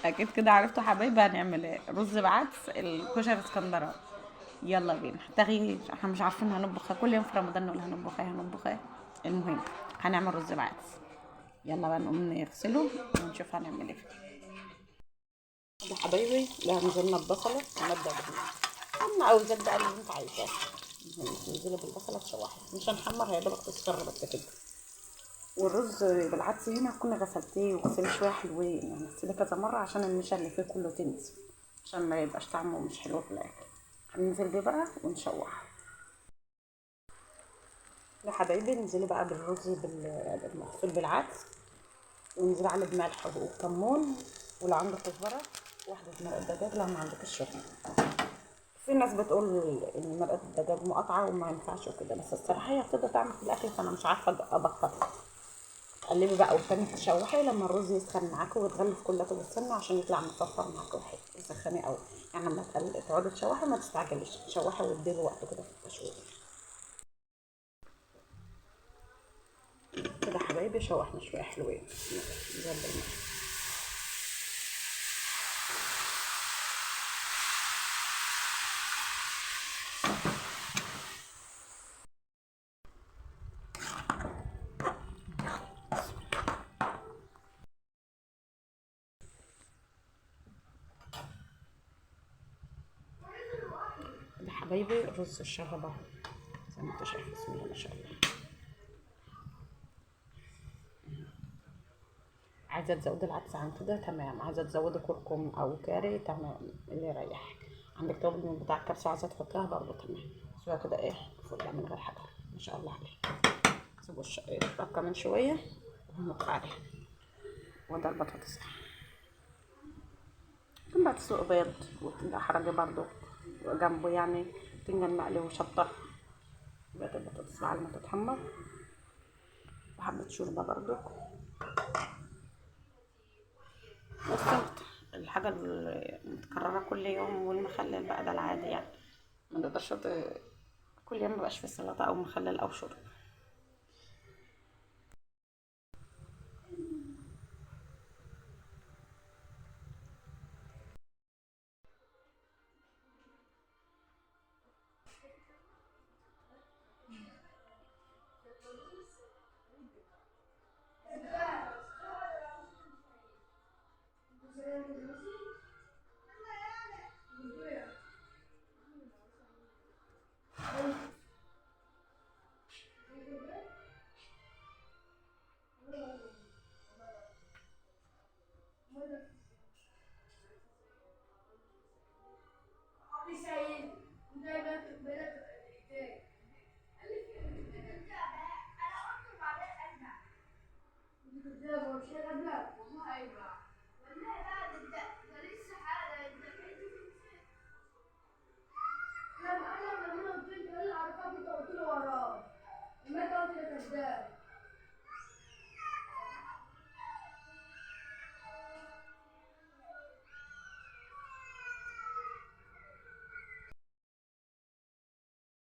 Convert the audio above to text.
اكيد كده عرفتوا حبايبي هنعمل ايه. رز بعدس الكشري اسكندراني. يلا بينا تغيير، احنا مش عارفين هنطبخها، كل يوم في رمضان نقول هنطبخ ايه هنطبخ ايه. المهم هنعمل رز بعدس. يلا بقى نقوم نغسله ونشوف هنعمل ايه. ده حبايبي ده نزلنا البصله ونبدا بالنار. اما عاوزاك بقى اللي انت عايزاه. المهم تنزلي بالبصله تشوحي، مش هنحمرها يا دوبك تصفر بس كده. والرز بالعدس هنا كنا غسلتيه وغسليه شوية حلوين، يعني غسليه كذا مرة عشان النشا اللي فيه كله تنزل، عشان ما يبقاش طعمه مش حلو في الاكل. هننزل بيه بقى ونشوحه يا حبايبي. ننزلي بقى بالرز المغسول بالعدس، وننزل عليه بملح وكمون، ولو عندك كزبره واحدة مرقه دجاج، لو ما عندكش شطه. في ناس بتقول ان مرقه الدجاج مقاطعه وما ينفعش وكده، بس الصراحة هي بتدي طعم في الاكل، فانا مش عارفه ابطلها. تقلبي بقى وتاني تشوحي لما الرز يسخن معاكي وتغلف كلته بالسمنه عشان يطلع مصفر معاكي وحلو. تسخني قوي يعني، لما تقعدي تشوحي ما تستعجليش، تشوحي وتديله وقت كده في التشويح كده. حبايبي شوحنا شوية حلوين زي بالملح. حبايبي الرز الشربة زي ما انتوا شايفين، بسم الله ما شاء الله. عايزه تزودي العدس عن كده تمام، عايزه تزودي كركم او كاري تمام، اللي يريحك. عندك توابل من بتاع الكبسه عايزه تحطيها برضه تمام. سيبها كده ايه فله من غير حاجة ما شاء الله عليها. سيبوا يبقى كمان شوية وهنقطع عليها. وده البطاطس ممكن بقى تسلق بيض وتدحرجي برضه جنبه، يعني باذنجان مقلي وشطه. بقت البطاطس بعد ما تتحمر، وحبه شوربة برضو. والسلطة الحاجة المتكررة كل يوم، والمخلل بقى ده العادي يعني، ما نقدرش كل يوم مبقاش في سلطة او مخلل او شوربة.